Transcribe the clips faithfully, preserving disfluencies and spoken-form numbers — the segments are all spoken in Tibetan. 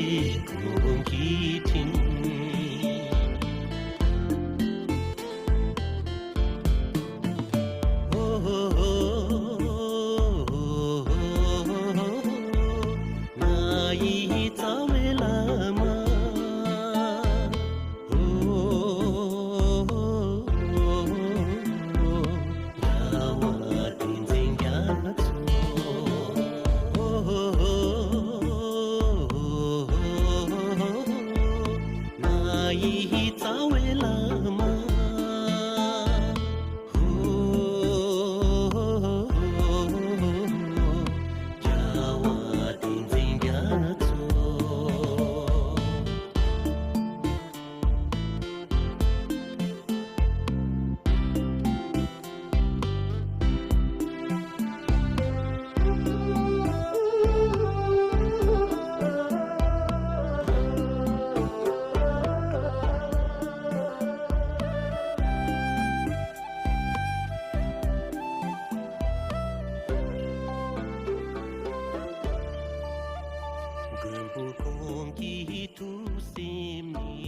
གོང་གི་དྲིན། ཨོ། ང་ཡི་རྩ་བའི་བླ་མ། ཨོ། རྒྱལ་བ་བསྟན་འཛིན་རྒྱ་མཚོ། ང་ཡི་རྩ་བའི་བླ་མ། རྒྱལ་བ་བསྟན་འཛིན་རྒྱ་མཚོ། མགོན་པོ་ཁོང་གི་ཐུགས་སེམས་ནི།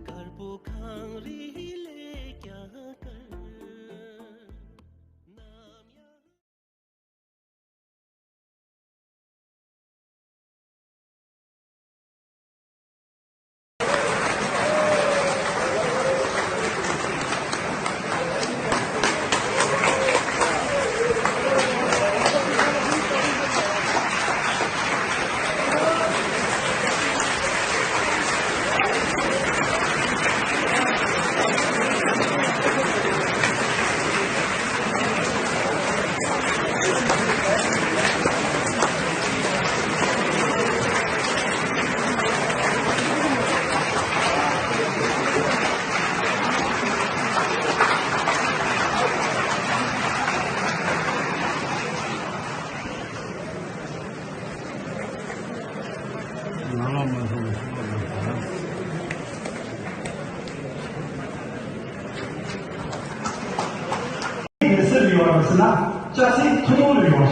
དཀར་པོ་གངས་རི་ལས་ཀྱང་དཀར། ནམ་ཡང་། ང་ལ་མ་སོང་བའི་ཤོག་ལ་མ་སོང་། ཡིན་ཟེར་ཡོད་རེད་ཟེར་ན་ལྕགས་སྲེག་ཐུན་མོང་ལ་ཡོད་རེད།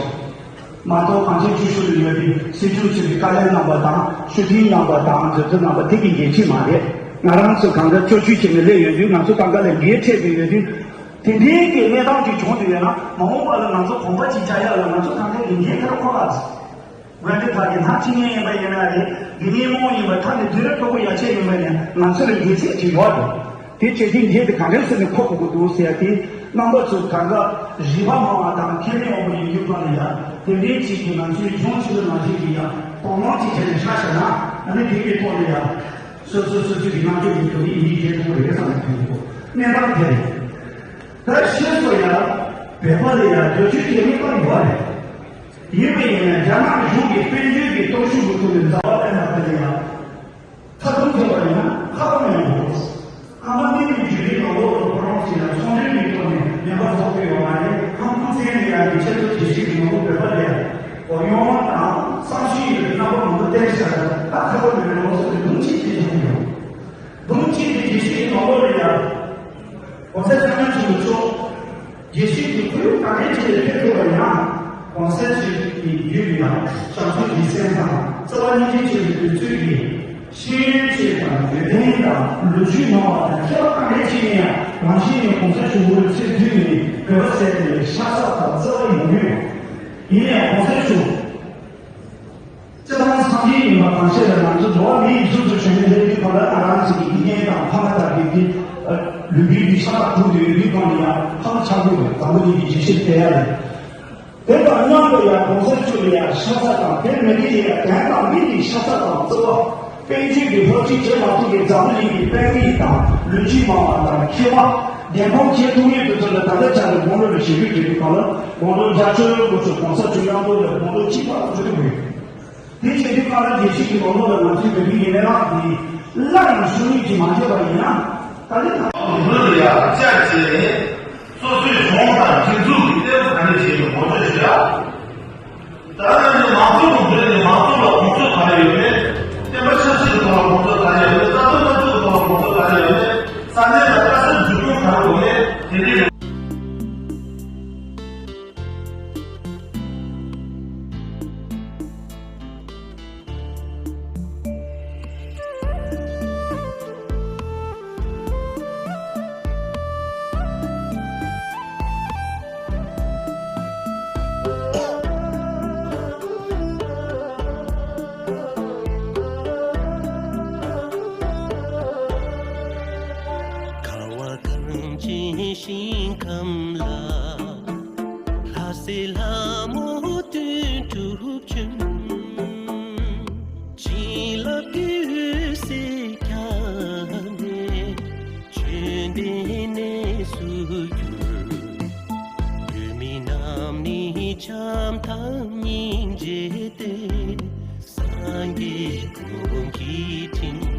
མ་གཏོགས་གངས་ཅན་ཆོས་ལུགས་ལ་ཡོད་པའི་སྲིད་སྐྱོང་ཆེན་གྱི་བཀའ་ལན་གནང་བ་དང་ཞུ་མཐུན་གནང་བ་དང་མཛད་གཙོ་གནང་བ་དེ་གི་འགན་འཁྱེར་མ་རེད། ང་རང་ཚོ་གང་ག་སྐྱོར་བཅུག་བྱས་ནས་སླེབས་ཡོང་དུས་ང་ཚོ་གང་ག་ལ་འགན་འཁྲི་བསྡད་ཡོད་དུས། དེ་འདྲའི་གི་གནས་སྟངས་ཅིག་བྱུང་དུས་ཡོད་ན་མ་འོངས་པ་ལ་ང་ཚོ་གོམ་པ་ཅིག་རྒྱག་ཡག་ལ་ང་ཚོ་གང་ག་ལ་འགན་ཁུར་ཁོ་ཐག་ཆོད། འོན་ཏེ་ད་གི་ནག་ཅིག་ཉན་ཡིན་པ་ཡིན་ན་རེད། གི་ཉན་མོ་ཡིན་པ་ད་ནི་དུས་རབས་གྲོགས་པོ་ཡ་ཆེ་ཡིན་པ་ནས་ང་ཚོ་ལ་འགན་ཚད་ཅིག་ཡོད་རེད། དེ་བྱེད་དུས་འགན་དེ་ག་འདྲ་ཟེར་ནས་འཁུར་དགོས་ཀྱི་འདུག་ཟེར་ཡ་དེ་རྣམ་པ་ཚོ་གང་ག་རིག་པ་མང་བ་དང་མཁས་མེད་དབང་པོ་ཡིན་རྒྱུ་གང་ལ་ཡ་དེ་འདྲའི་ཅིག་གི་ང་ཚོའི་གཞུང་ཆེན་པོ་ནང་བཞིན་གྱི་ཡ་དོ་སྣང་ཅིག་བྱས་ནས་ཆ་བཞག་ན་ཨ་ནི་དེ་གའི་ཐོག་ལ་ཡ་སོ་སོ་སོ་སོ་གི་རྣམ་དཔྱོད་ཀྱི་ཐོག་ནས་ཡིན་གྱི་རེད་ཐུབ་རེད་བསམ་ནས་ཐོན་གྱི་འདུག་གནས་སྟངས་དེ་རེད། ད་ཤེས་སོ་ཡ་བོད་པ་ལ་ཡ་བསྒྱུར་བཅོས་བྱེད་མཁན་ཡོད་རེད། ཡིན་པ་ཡིན་ན་རྒྱ་ནག་གཞུང་གིས་དཔལ་འབྱོར་གྱི་སྟོབས་ཤུགས་ཀྱི་ཐོག་ནས་ཛ་དྲག་བཏང་ན་ཕ་གི་ཡ། ཁ་ཐུག་ཐེབས་པ་ཡིན་ན་ཁ་པར་མེད་འགྲོ། ཨ་མ་ནི་མི་བརྒྱུད་རིམ་ནང་ལོགས་ལ་ཁོ་རང་ཚོ་ཡང་ཚོང་འབྲེལ་གྱི་ཐོག་ནས་ཉམས་པ་རྫོགས་ཀྱི་ཡོད་མ་རེད། ཧམ་ཁུ་ཚན་ནས་ཡང་གི་ཆེད་དུ་རྒྱལ་སྤྱི་གི་ནང་ལོགས་བོད་པ་ལས་གོ་ཡོང་བ་དང་བསམ་ཤེས་ཡོད་པའི་རྣམ་པ་མང་པོ་བསྟན་ཤག་ད་ཁ་པར་མེད་པའི་ལོགས་སུ་དུང་ཕྱུར་གཅིག་བྱུང་ཡོད། དུང་ཕྱུར་དེ་རྒྱལ་སྤྱི་གི་ནང་ལོགས་ལ་ཡང་གོང་ས་སྐྱབས་མགོན་ཆེན་པོ་མཆོག་རྒྱལ་སྤྱིའི་ཁོར་ཡུག་ག་འདྲའི་ཆེད་དུ་ཕེབས་ཐུབ་པ་ཡིན་ན། གོང་གསལ་ཆོས་ཀྱི་རྒྱུད་ལ་བྱང་ཆུབ་ཀྱི་སེམས་དང་རྩ་བ་སྙིང་རྗེ་ཆེ་བའི་དུས་ཚོད་ཀྱི་ཤེས་ཡོན་ཆེ་དང་ཡོན་ཏན་དང་ལོ་རྒྱུས་མང་བ་དང་མཁས་པ་ག་འདྲའི་ཆེ་ཡིན་ཡང་རང་བཞིན་ནས་གོང་ས་མཆོག་གི་ཚེ་དུས་ནས་བོད་པ་ཟེར་དེ་ལས་ཤ་ཚ་དང་རྩ་བ་ཡོང་གི་ཡོད། ཡིན་ཡང་གོང་ས་མཆོག་སྤྱི་བཏང་སངས་རྒྱས་ཡིན་པ་གང་ཤེས་ལ་ང་ཚོ་འགྲོ་བ་མིའི་གཟུགས་སུ་བྱོན་ནས་སླེབས་དུས་གང་ལྟར་ང་རང་ཚོ་གི་དགེ་རྒན་དང་ཕ་མ་དང་དགེ་རྒན་ལུས་པོའི་གི་ཤ་ཁྲག་དྲུང་དུ་ཡོད་དུས་གང་ལ་ཡང་ཧ་ལ་ཆགས་དགོས་རེད། དང་པོ་ཉིད་ཀྱི་རྗེས་ཤུལ་དེ་ཡ་རེད། དེ་དང་མཉམ་དུ་ཡང་གོང་ས་མཆོག་ལ་ཡང་ཤ་ཚ་དང་དེར་མི་དེ་ལ་ཡང་དོན་དང་མི་དེའི་ཤ་ཚ་དང་བརྩེ་བ། དཔལ་འབྱོར་གྱི་སློབ་ཁྲིད་བྱེད་མ་ཐུབ་པའི་འཛམ་བུ་གླིང་གི་དཔོན་རིགས་དང་ལོ་རྒྱུས་མང་བ་དང་མཁས་པ། བདེན་དཔང་བྱེད་ཐུབ་མཁན་དེ་ཚོ་ལ་ད་ལྟ་ཆ་ནས་དགུང་ལོ་ལ་ཞིབ་འཇུག་བྱེད་དུས་གང་ལ་དགུང་ལོ་བརྒྱད་ཅུ་ལོ་འགོ་ཚུགས་གོང་ས་མཆོག་མཉམ་དུ་ལ་དགུང་ལོ་གཅིག་པ་ལ་འགྲོ་གི་ཡོད། དེ་བྱེད་དུས་གང་ལ་རྒྱལ་སྤྱི་གི་ལོ་ལོ་ལ་ང་ཚོའི་བོད་མིའི་གནས་སྟངས་དེ་སླར་ཡང་ཤུགས་སྣོན་གྱིས་མ་བྱས་པ་ཡིན་ན་ད་ལྟ་ད། འདི་ལ་ཡང་བསྐྱར་བྱས་ནས་སོ་སོའི་གཞུང་དང་སྒྲིག་འཛུགས་ཀྱི་ལྟེ་བ་ག་ནས་བྱས་ནས་ངོ་སྤྲོད་བྱེད་ཡ། ད་ནི་མང་གཙོ་གི་འདིར་ནི་མང་གཙོ་ལ་དགོངས་ཚུལ་ག་རེ་ཡོད་མེད། བསྟན་པ་ཆབ་སྲིད་ཀྱི་ཐོག་ལ་དགོངས་ཚུལ་ག་རེ་ཡོད་མེད། རྩ་དོན་སྤེལ་ཚུལ་གྱི་ཐོག་ལ་དགོངས་ཚུལ་ག་རེ་ཡོད་མེད། ས་གནས་ལ་ལྟ་ཚུལ་འཛུགས་སྐྱོང་ག་རེ་དགོས་མེད་དེ་འདྲའི། ཀུན་གྱི་དྲིན་